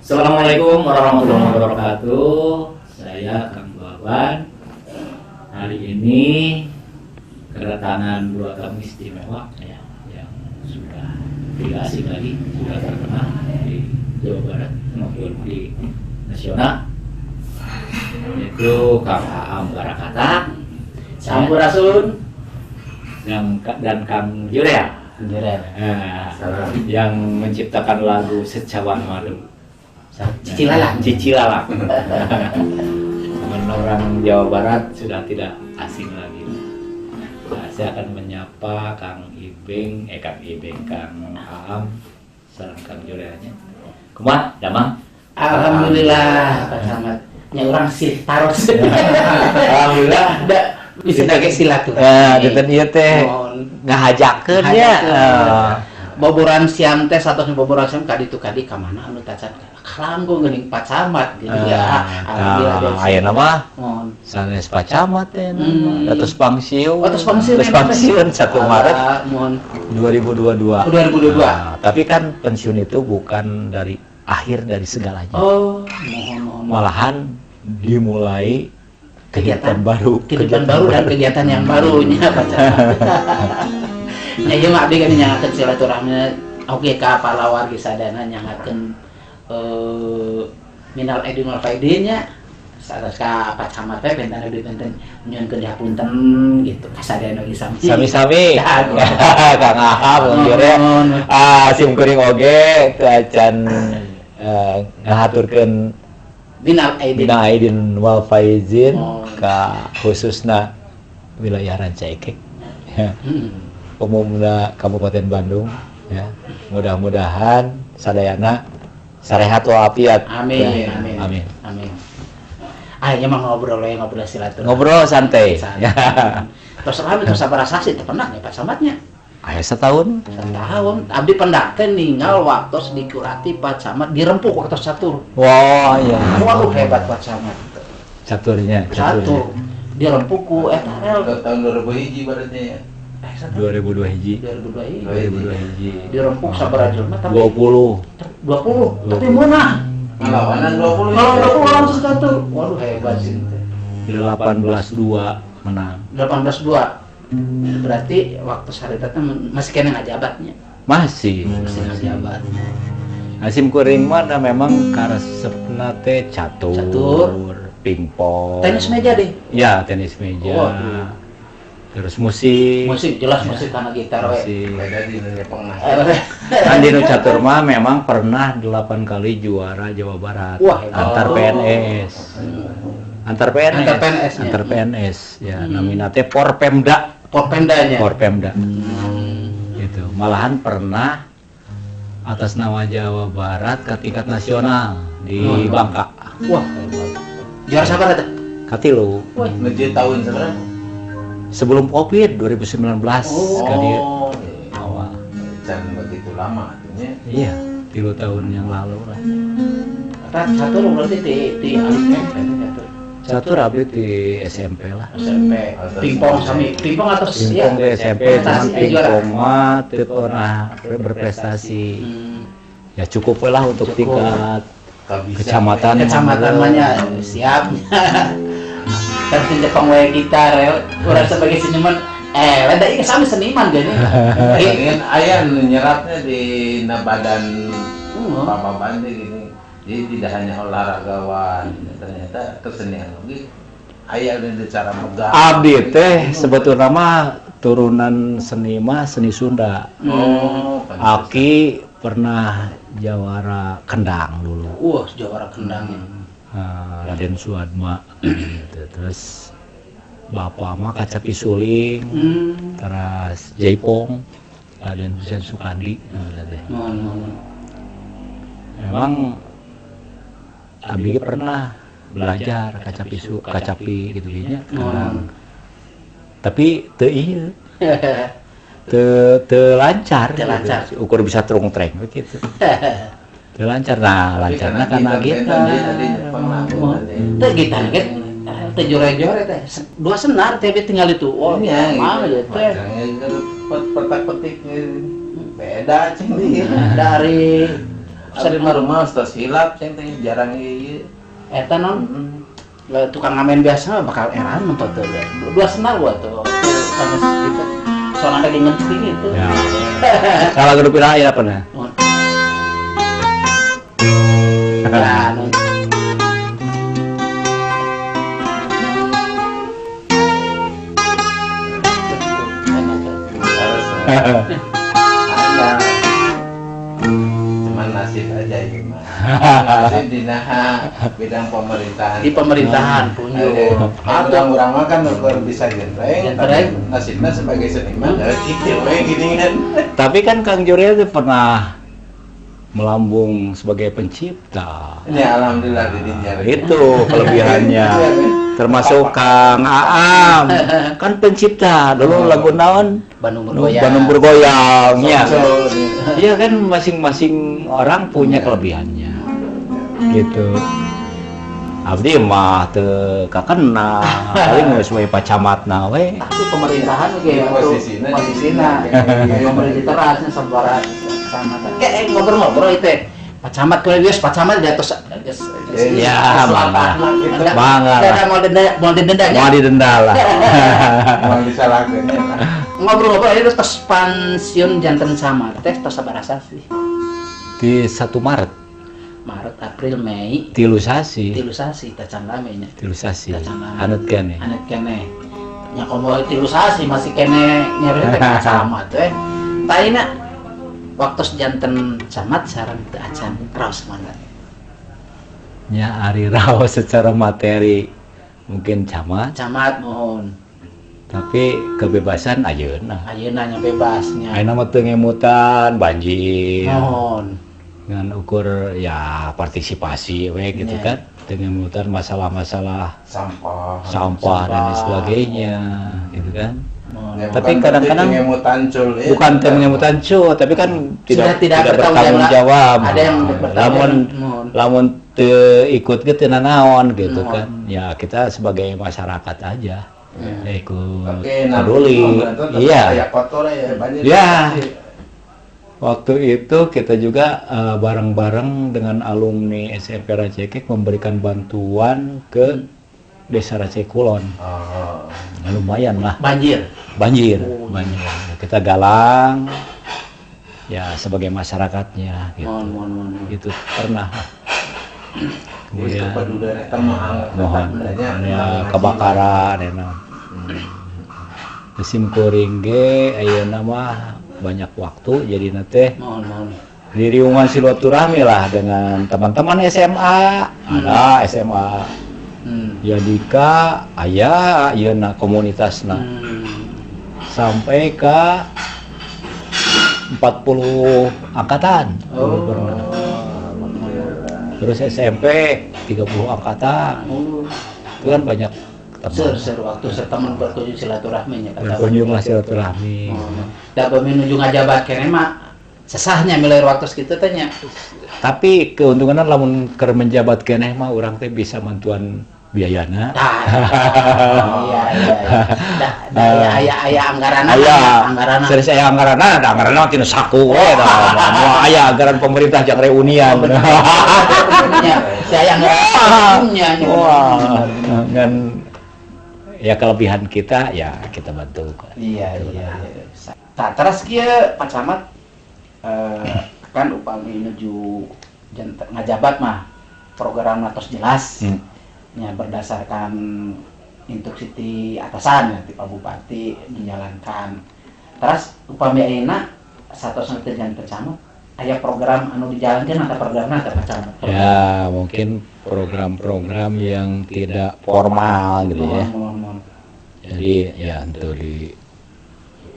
Assalamualaikum warahmatullahi wabarakatuh. Saya Kang Baban. Hari ini kedatangan dua tamu istimewa ya, yang sudah tidak asing lagi, sudah terkenal di Jawa Barat maupun di nasional. Itu Kang Aam Barakata Sampurasun. Dan Kang Jurel. Jurel. Yang menciptakan lagu Secawan Madu. Cicilalang. Cicilalang. Teman orang Jawa Barat sudah tidak asing lagi. Nah, saya akan menyapa Kang Ibing, eh Kang Ibing, Kang Aam, sareng Kang Jurelnya. Kumaha, damang? Alhamdulillah, Pak Camat. Nya urang sih taros. Alhamdulillah. Da bisa dage silaturahmi. Ya, dinten ieu teh Mohon. Ngahajakeun ya. Ngahajakeun. Boboran siam teh, satu boboran siam kaditu kadi ka mana anu tacan kalanggo geuning Pak Camat gitu ya. Alhamdulillah. Nah, ayeuna mah Mohon. Sanes Pak Camat teh, atos pangsiun. Oh, tos pangsiun, Tos pangsiun 1 Maret Ah, mohon. 2022. Oh, 2022. Nah, tapi kan pensiun itu bukan dari akhir dari segalanya. Oh, mohon mohon. Malahan dimulai kegiatan baru. Kehidupan baru dan kegiatan yang barunya, Pak Camat. Nya ieu mah abdi kan nyangakeun silaturahmi oge ka palawargi sadayana, nyangakeun minal aidin wal faidin nya. Sanes ka Pak Camat teh benten, abdi benten nyuhunkeun dihapunten gitu ka sadayana oge sami. Sami-sami. Ya, Kang Aham, Kang Jure. Mohon. Ah, sim kuring oge teu acan ngahaturkeun Minal aidin. minal aidin wal faizin ka khususna wilayah Rancaekek. Ya. Umumna Kabupaten Bandung ya. Mudah-mudahan sadayana sarehat walafiat. Amin. Ya. Amin. Amin. Amin. Akhirnya mah ngobrol ya, ngobrol silaturahmi. Ngobrol santai. Santai. Terus rame terus sabaraha sasi teh pernah ya, Pak Camatnya? Aya setahun. Setahun. Abdi pendak teh ninggal waktu dikurati Pak Camat dirempuk waktu catur. Wah, iya. Waduh, hebat Pak Camat. Caturnya, Catur. Dirempuk ku eta rel. Ke tahun 2000 hiji berarti ya. Eh, satu. 2002 hiji. 2002 hiji. 2002 hiji. Dirempuk sabaraha jelema tapi 20. 20, tapi meunah. Ngelawanan 20. Kalau 20 langsung catur. Waduh, hebat sih. 18-2 menang. 18-2. Berarti waktu harita teh masih keneh ngajabatnya. Masih. Masih ngajabat. Sim kuring mah da memang karesepna teh catur, Catur. Pingpong. Tenis meja deh. Ya, tenis meja. Waduh. Terus musik. Musik jelas, musik karena gitar we. Musik. Beda di dunia pengah. Kan di nu catur mah memang pernah 8 kali juara Jawa Barat. Wah, hebat. Antar PNS. Antar PNS. Antar PNS -nya. Antar PNS. Ya, namina teh Porpemda. Porpemdanya. Porpemda. Gitu. Malahan pernah atas nama Jawa Barat ke tingkat nasional di Bangka. Wah, hebat. Juara siapa eta? Katilu. Menuju tahun seberapa? Sebelum Covid 2019 ka dieu Oh, iya. awal. Can begitu lama artinya. Iya, 3 tahun yang lalu lah. Eta catur berarti di alit SMP catur. Catur abdi di SMP lah. SMP. Pingpong sami, pingpong atau Pingpong di SMP, cuman prestasi, juara. Pingpong mah teu pernah berprestasi. Ya cukup lah untuk Cukup. Tingkat Kabisa. kecamatan. Kecamatan mah nya siap. Terus Jepang wae gitar ya. Urang sebagai seniman da ieu sami seniman gini. Ingin aya nu nyeratnya di na badan Papa Bandi gini. Jadi tidak hanya olahragawan, ternyata kesenian lagi. Aya nu cara megang. Abdi teh sebetulnya mah turunan seni mah seni Sunda. Oh, pantes. Aki pernah jawara kendang dulu. Wah, jawara kendang ya. Raden Suadma gitu. Terus bapak mah kacapi suling, terus jaipong, Raden Husein Sukandi gitu teh. Mohon, mohon. Memang abdi pernah belajar kacapi kacapi gitu nya kendang. Tapi teu ieu, teu teu lancar. Teu lancar. Gitu. Ukur bisa trung treng gitu. Teu lancar. Nah, Tapi lancarna karena gitar, gitar. tadi Jepang lah, tadi. Teh gitar kan teh jore-jore teh dua senar teh tinggal itu. Oh, Iya, mah gitu. ya teh. Macamnya itu petak-petiknya beda cing. Dari Abdi mah rumah tos hilap ceng teh jarang ieu. Eta non tukang ngamen biasa mah bakal eran nonton tuh. Dua senal gua tuh. Sama gitu. Soalnya lagi ngerti gitu. Ya. Kalau grup ya apa nah? Ya, non. Ada. Cuman nasib aja ini mah. Nasib dina bidang pemerintahan. Di pemerintahan punya. Atau urang mah kan ukur bisa genreng, tapi nasibnya sebagai seniman gitu we gini kan. Tapi kan Kang Juriel itu pernah melambung sebagai pencipta. Ya alhamdulillah di dinya. Itu kelebihannya. Termasuk Kang Aam kan pencipta dulu lagu naon Bandung Bergoyang. Bandung Bergoyang ya. Iya kan masing-masing orang punya kelebihannya. Gitu. Abdi mah teu kakena, paling geus we pacamatna we. Tapi pemerintahan oge posisina posisina. Pemerintah terasnya sabara kecamatan. Kayak ngobrol-ngobrol itu. Pak Camat kalau geus Pak Camat di atas ya mangga. Mangga lah. Mau denda, mau didenda ya. Mau didenda lah. Mau disalahkeun. Ngobrol-ngobrol itu tos pensiun janten camat teh tos sabaraha sih? Di 1 Maret. Maret, April, Mei. Tilu sasi. Tilu sasi tacan lame nya. Tilu sasi. Anut keneh. Anut keneh. Nya komo tilu sasi masih keneh nyeri teh camat teh. Taina waktu janten camat sareng teu acan raos mana? Nya ari raos secara materi mungkin camat. Camat mohon. Tapi kebebasan ayeuna. Ayeuna nya bebasnya. Ayeuna mah teu ngemutan banjir. Mohon. Dengan ukur ya partisipasi we gitu ya. Kan. Teu ngemutan masalah-masalah sampah dan sebagainya gitu kan. Ya, tapi kadang-kadang bukan ngemutan cul, tapi kan tidak bertanggung jawab. Ada yang lamun teu ikut ge teu nanaon gitu kan. Ya kita sebagai masyarakat aja ikut peduli. Iya. Ya. Waktu itu kita juga bareng-bareng dengan alumni SMP Rancaekek memberikan bantuan ke Desa Rancaekek Kulon. Oh. Ya, lumayan lah. Banjir. Banjir. Kita galang ya sebagai masyarakatnya gitu. Mohon. Itu pernah. Kemudian mohon ya kebakaran ya. Musim kuring ge ayeuna mah banyak waktu jadi teh. Mohon. Di riungan silaturahmi lah dengan teman-teman SMA. Ada SMA. Yadika aya ayeuna komunitasna. Sampai ke 40 angkatan. Oh. Terus SMP 30 angkatan. Oh. Itu kan banyak teman. Ser waktu teman berkunjung silaturahmi nya kata. Berkunjung lah silaturahmi. Oh. Da menuju ngajabat keneh mah sesahnya milih waktu segitu teh nya. Tapi keuntunganna lamun keur menjabat keneh mah urang teh bisa mantuan biayana. Iya iya. Da aya anggaranna. Anggaranna. Serius aya anggaranna, da anggaranna tina saku we da. Moal aya anggaran pemerintah jang reunian. Saya anggarannya. Wah, ngan ya kelebihan kita ya kita bantu. Iya iya. Tah terus kieu Pak Camat kan upami nuju ngajabat mah program atos jelas. Ya, berdasarkan instruksi ti atasan ya, ti Pak Bupati dijalankan. Terus upami ayeuna satosna teu janten camat aya program anu dijalankan atau programna atau Pak Camat? Ya, mungkin program-program yang tidak formal gitu ya. Mohon. Jadi ya untuk di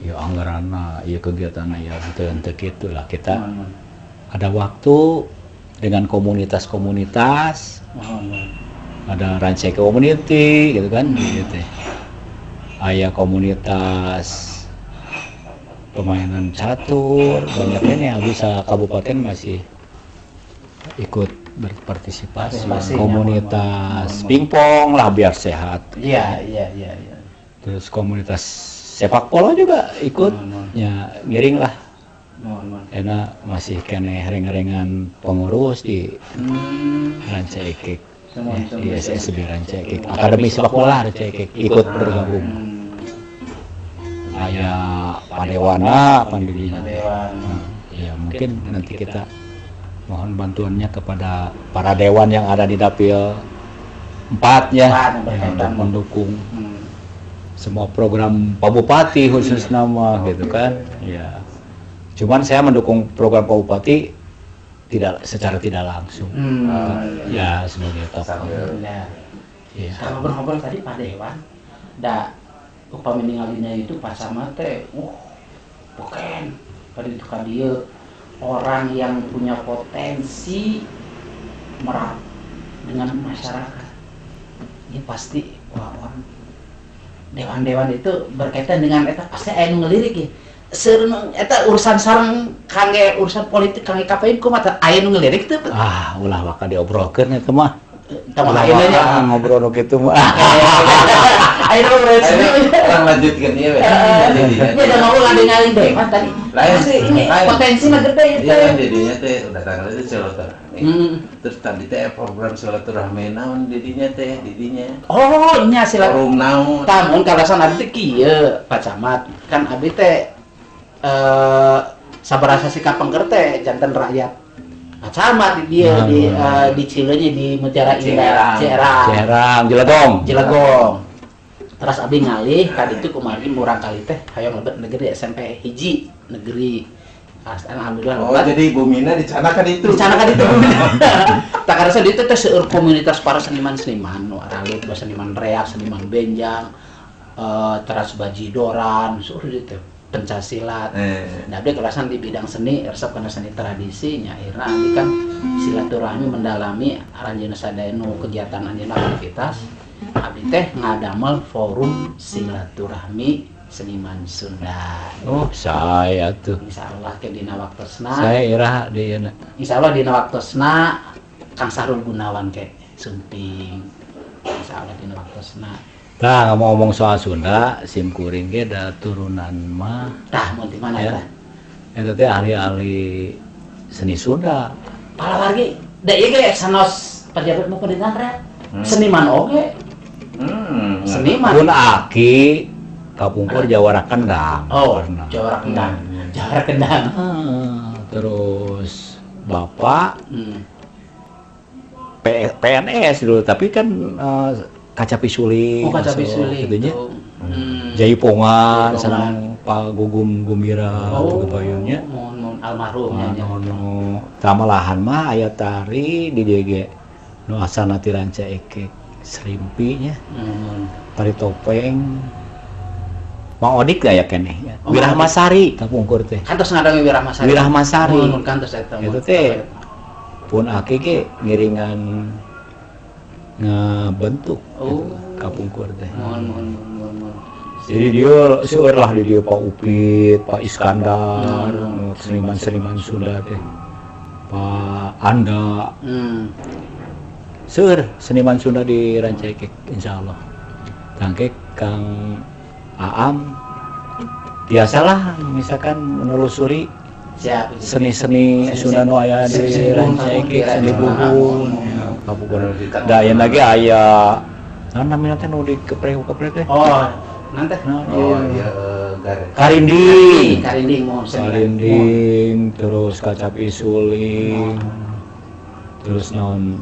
ya anggaranna, ya kegiatan ya untuk itulah kita ada waktu dengan komunitas-komunitas. Mohon. Ada Rancaekek Community gitu kan gitu. Aya komunitas permainan catur, banyaknya nih yang bisa kabupaten masih ikut berpartisipasi. Komunitas pingpong lah biar sehat. Iya. Terus komunitas sepak bola juga ikut. Mohon. Ya ngiring lah. Mohon. Enak masih keneh reng-rengan pengurus di Rancaekek. Di SSB Rancaekek. Akademi sepak bola Rancaekek ikut bergabung. Aya Padewana pandirinya. Padewan. Nah, ya mungkin nanti kita mohon bantuannya kepada para dewan yang ada di dapil 4 ya, 4 yang ya, berkaitan. untuk mendukung semua program Pak Bupati khusus nama gitu kan. Ya. Cuman saya mendukung program Pak Bupati tidak secara tidak langsung. Ya sebagai tokoh. Ya. Ya. Kalau ngobrol-ngobrol tadi Pak Dewan, da upami ningalina itu Pak Camat teh, bukan pada itu ka dieu orang yang punya potensi merap dengan masyarakat. Ini pasti wah, orang dewan-dewan itu berkaitan dengan eta pasti aya nu ngelirik ya. Seureun eta urusan sareng kangge urusan politik kangge KPI kumaha aya nu ngelirik teu? Ah, ulah waka diobrolkeun eta mah. Tah mah Ulah ayeuna nya. waka ngobrol nu kitu mah. Ayo ngobrol sendiri. Orang lanjutkan ieu we. Ini udah mau ngadengin dewan tadi. Lain. Masih ini potensinya gede itu. Iya kan jadinya teh udah tanggal itu silaturahmi. Terus tadi teh program silaturahmi naon didinya teh didinya. Oh, nya silaturahmi. Forum naon. Tah mun kalasan abdi teh kieu, Pak Camat. Kan abdi teh sabarasa sikap pengker teh janten rakyat. Pak Camat di dieu di Cileunyi di Mutiara Indah, Ciherang. Ciherang, Jelegong. Jelegong. Terus abdi ngalih ka ditu kumargi murang kali teh hoyong lebet negeri SMP hiji negeri. Alhamdulillah. Oh, jadi bumina dicanakan itu. Dicanakan itu. Tak karasa ditu teh seueur komunitas para seniman-seniman nu aralit, seniman reak, seniman benjang, teras bajidoran, seueur ditu pencak silat. Nah, abdi kalasan di bidang seni, resep kana seni tradisi nya akhirna abdi kan silaturahmi mendalami aranjeunna sadaya nu kegiatan anjeunna aktivitas. Abdi teh ngadamel forum silaturahmi seniman Sunda. Oh, saya tuh. Insyaallah ke dina waktosna. Saya irah di ieu. Insyaallah dina waktosna Kang Sahrul Gunawan ke sumping. Insyaallah dina waktosna. Tah ngomong-ngomong soal Sunda, sim kuring ge da turunan mah. Tah mun di mana ya? Tah? Eta teh ahli-ahli seni Sunda. Palawargi, da ieu ge sanos pejabat nu pemerintahan re. Seniman oge. Seniman. Pun aki kapungkur Jawara Kendang. Oh, pernah. Jawara Kendang. Jawara Kendang. Terus bapak PNS dulu, tapi kan kacapi suling. Oh, kacapi suling. Gitu nya. Jaipongan, Jaipongan. Sareng Pak Gugum Gumbira, Oh, kebayunnya. Mohon almarhum nya. Anu, tamalahan mah aya tari di DG. Nu asalna ti Rancaekek Serimpi nya. Tari topeng. Mang Odik lah ya keneh ya. Oh, Wirahmasari kapungkur teh. Kantos ngadangu Wirahmasari. Wirahmasari. Mun kantos eta. Itu teh pun aki ge ngiringan ngebentuk gitu, kapungkur teh. Mohon. Jadi dia seueur lah di dia Pak Upit, Pak Iskandar, seniman-seniman Sunda teh. Pak Anda. Seueur seniman Sunda di Rancaekek insyaallah. Tangke Kang Aam biasalah misalkan menelusuri seni-seni Sunda nu aya di Rancaekek, seni buhun. Kapungkur. Da aya lagi aya naon namina teh nu di kepreh-kepreh teh? Oh, nanti. Nah, Oh, iya, Karinding. Karinding mohon seni. Karinding, terus kacapi suling. Terus naon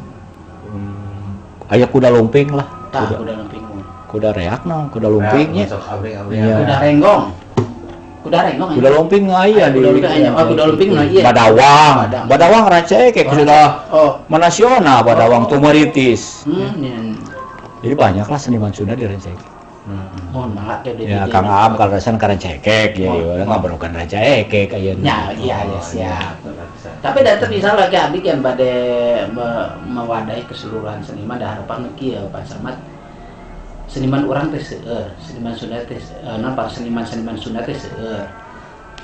aya kuda lumping lah. Tah, kuda lumping. Kuda reak naon, kuda lumpingnya. Iya. Kuda renggong. Kuda renggong. Kuda lumping aya di. Kuda lumping aya. Oh, kuda lumping mah iya. Badawang. Badawang Rancaekek sudah menasional Badawang Tumaritis. Jadi banyaklah seniman Sunda di Rancaekek. Mohon maaf ya, Ya Kang Aam kalau rasan ka Rancaekek ya, orang ngabrokan Rancaekek ayeuna. Ya, iya ya siap. Tapi datang bisa lagi abdi kan bade mewadahi keseluruhan seniman da harapan kieu Pak Samad. Seniman urang teh seueur, seniman Sunda teh naon para seniman-seniman Sunda teh seueur.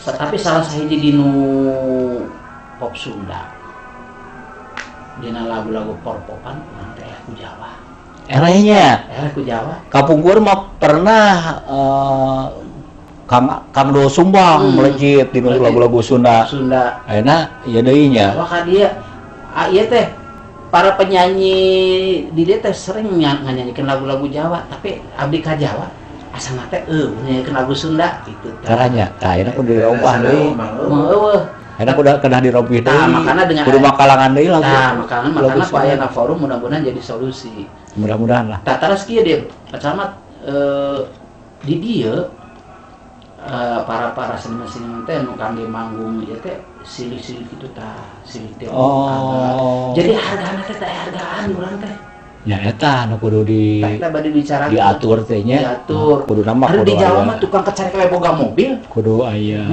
Tapi salah sahiji dinu pop Sunda. Dina lagu-lagu pop-popan urang teh ku Jawa. Elehnya. Eleh ku Jawa. Kapungkur mah pernah Kang Do Sumbang melejit di lagu-lagu Sunda. Sunda. Ayeuna ieu deui nya. Wah ka dia. Ah ieu teh para penyanyi di dia teh sering nyanyikan lagu-lagu Jawa, tapi abdi ka Jawa asana teh nyanyikan lagu Sunda gitu. Caranya, tah ayeuna kudu dirobah deui. Eueuh. Ayeuna kudu kedah dirobih deui. Tah makana dengan kudu makalangan deui lagu. Tah makana ku ayana forum mudah-mudahan jadi solusi. Mudah-mudahan lah. Tah terus kieu deui, Pak Camat di dieu para seniman-seniman teh nu kangge manggung ieu teh silih-silih kitu tah, silih teh. Oh. Jadi hargana teh teh hargaan urang teh. Ya eta nu kudu di diatur teh nya. Diatur. Kudu nama kudu di Jawa mah tukang kecarek we boga mobil. Kudu aya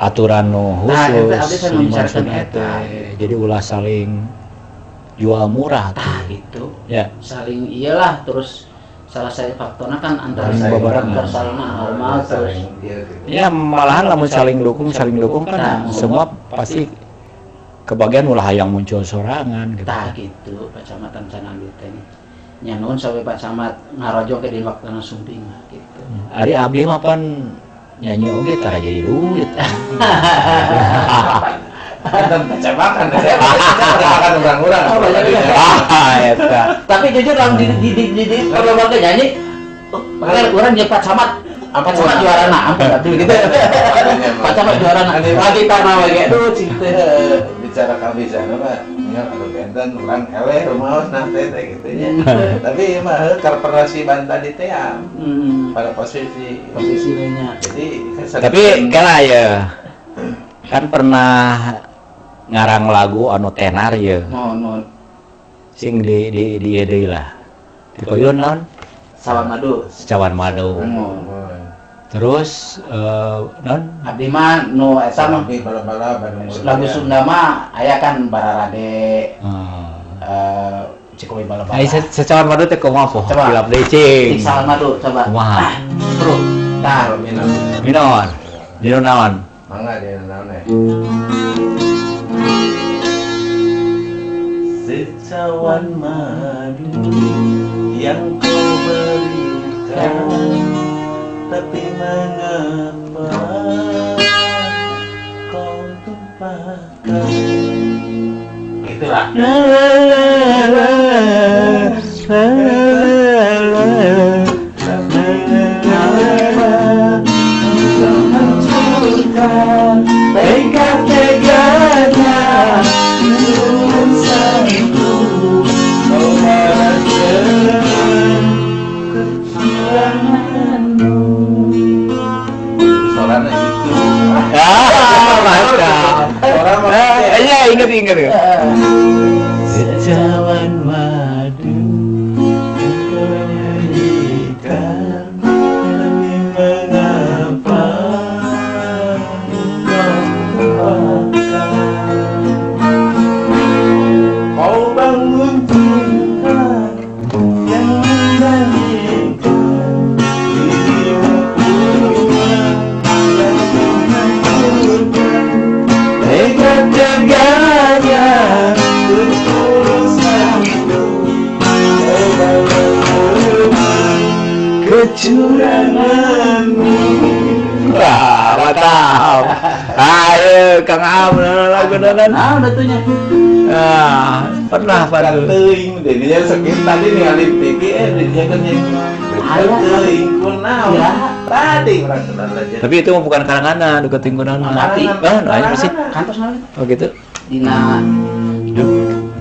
aturan nu khusus. Nah, eta. Jadi ulah saling jual murah tah gitu. Ya. Saling iyalah terus salah satu faktornya kan antara saling normal terus. Ya malahan lamun saling dukung kan nah, semua pasti kebagian ulah yang muncul sorangan gitu. Tah gitu Pak Camat can teh. Nya nuhun sampai Pak Camat ngarojong ke di waktuna sumping gitu. Ari abdi mah pan nyanyi oge tara jadi duit. Kan kecemakan, saya makan orang-orang. Eta. Tapi jujur lamun di kalau warga nyanyi, orang jeung Pak Camat, Pak Camat juarana, ampun atuh gitu. Pak Camat juarana. Lagi tanah we ge aduh cing teh. Bicara kabisana mah nya anu benten urang eleh rumaos nah teh gitu nya. Tapi mah korporasi tadi teh pada posisi posisinya. Jadi tapi kala ya kan pernah ngarang lagu anu tenar ya. Mohon. Sing di deui lah. Dikoyon naon? Sawan Madu. Sawan Madu. Terus naon? Abdi mah nu eta mah bala-bala lagu Sunda mah aya kan Bararade. Cikoy bala-bala. Ai Sawan Madu teh kumaha poh? Kilap deui cing. Sawan Madu coba. Kumaha? Bro. Tah, minor. Dino naon? Mangga dino naon eh. Secawan madu yang kau berikan, tapi mengapa kau tumpahkan? Itulah. Tega-teganya urusanku, kau balaskan kecuranganmu. Suaranya gitu. Ah, mantap. Iya, ingat. Secawan madu kau berikan, tapi mengapa kau bangun cinta yang menjanjikan dirimu pula yang menghancurkan. Tega-teganya urusanku, kau bangun kecuranganmu. Wah, mantap. Ayo, Kang Am, lagu naon? Ah, udah tuhnya. Ah, pernah pada teuing deh, sakit tadi ningali TV dia kan nyanyi. Teuing kunaon? Tadi urang kenal aja. Tapi itu bukan karangan, duka teuing kunaon. Tapi, ah, sih. Kantos naon? Oh gitu. Dina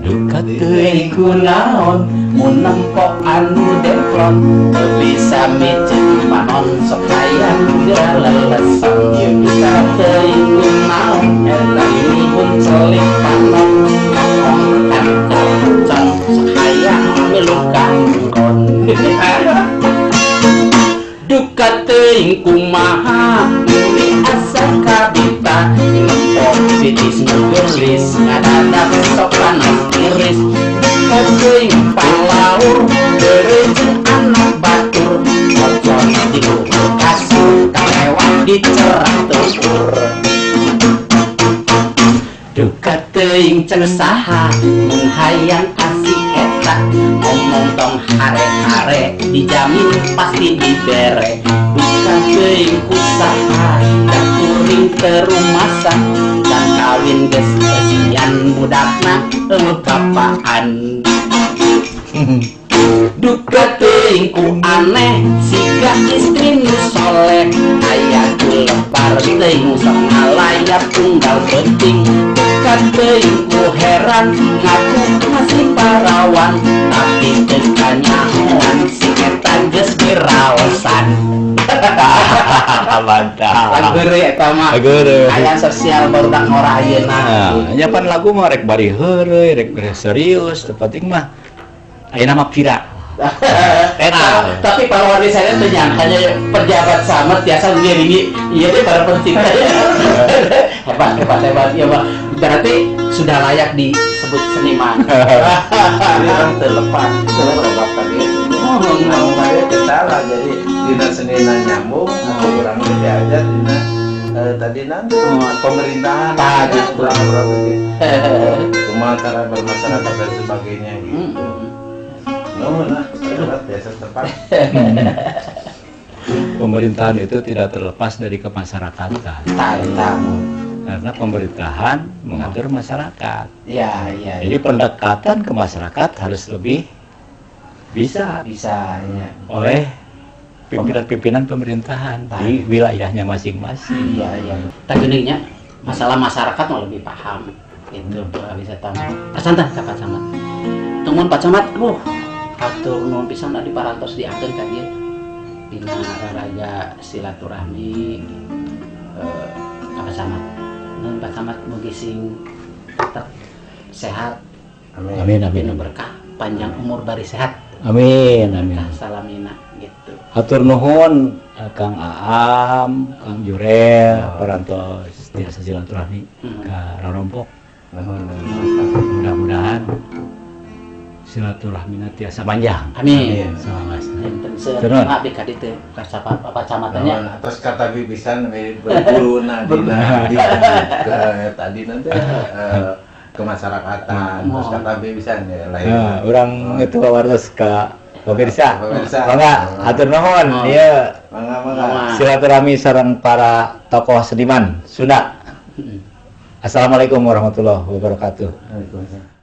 duka teuing kunaon mun nempo anu demplon teu bisa miceun panon sok hayang galeleson. Duka teuing kunaon eta mihun celik panon kakong kacang sok hayang milu kangkon. Duka teuing kumaha muli asa kabita nempo sitis nu geulis ngadadak sok panas iris. Duka teuing palaur beureum anak batur kocon di luhur kasur kalewat dicerah tuur. Duka teuing ceng saha mun hayang asih eta ngomong tong hare-hare dijamin pasti dibere. Duka Teuing ku saha da kuring teu rumasa can kawin geus eusian budakna euweuh bapaan. Duka teuing ku aneh siga istri nu soleh aya lebar teuing sok ngalayap unggal peuting. Duka teuing ku heran ngaku masih parawan tapi teu kanyahoan si eta geus diraosan. Mantap. Lagu heureuy eta mah. Lagu heureuy. Aya sosial barudak ngora ayeuna. Nah, nya pan lagu mah rek bari heureuy, rek bari serius, teu penting mah ayeuna mah pira. Eta, tapi para warga saya tuh nyangkanya pejabat sama tiasa ngiringi iya deh para pencinta. Hebat, hebat, hebat ya, Pak. Berarti sudah layak disebut seniman. Jadi orang terlepas terlepas tadi. Oh, Anu tadi teu salah, jadi dina senina nyambung, urang teh diajar dina tadi nanti pemerintahan. Tah, gitu. Urang-urang teh kumaha cara bermasyarakat dan sebagainya gitu. Nuhun lah, hebat biasa tepat. Pemerintahan itu tidak terlepas dari kemasyarakatan. Tah, eta. Karena pemerintahan mengatur masyarakat. Iya. Jadi pendekatan ke masyarakat harus lebih bisa Bisa ya. Oleh pimpinan-pimpinan pemerintahan di wilayahnya masing-masing. Iya. Tah geuning nya masalah masyarakat mah lebih paham. Itu bisa tahu. Persantan ka Pak Camat. Tungguan Pak Camat, hatur nuhun pisan di parantos diakeun ka dieu. Dina raraga silaturahmi ka Pak Camat. Nuhun Pak Camat, mugi sing tetap sehat, Amin. Amin amin penuh amin. berkah, panjang umur bari sehat. Amin amin. Berkah salamina gitu. Hatur nuhun Kang Aam, Kang Jurel, parantos tiasa silaturahmi ka Rorompok. Nuhun. Mudah-mudahan silaturahmina tiasa panjang. Amin. Salawasna. Enten seueur Turun. abdi ka ditu ka sapa Pak Camatnya. Nuhun, atas kata bibisan we berguruna dina dina ke tadi nanti kemasyarakatan terus kata bibisan ya lain. Nah, urang itu wartos ka pemirsa. Pemirsa. Mangga, hatur nuhun. Ieu Mangga mangga. Mangga. silaturahmi sareng para tokoh seniman Sunda. Assalamualaikum warahmatullahi wabarakatuh. Waalaikumsalam.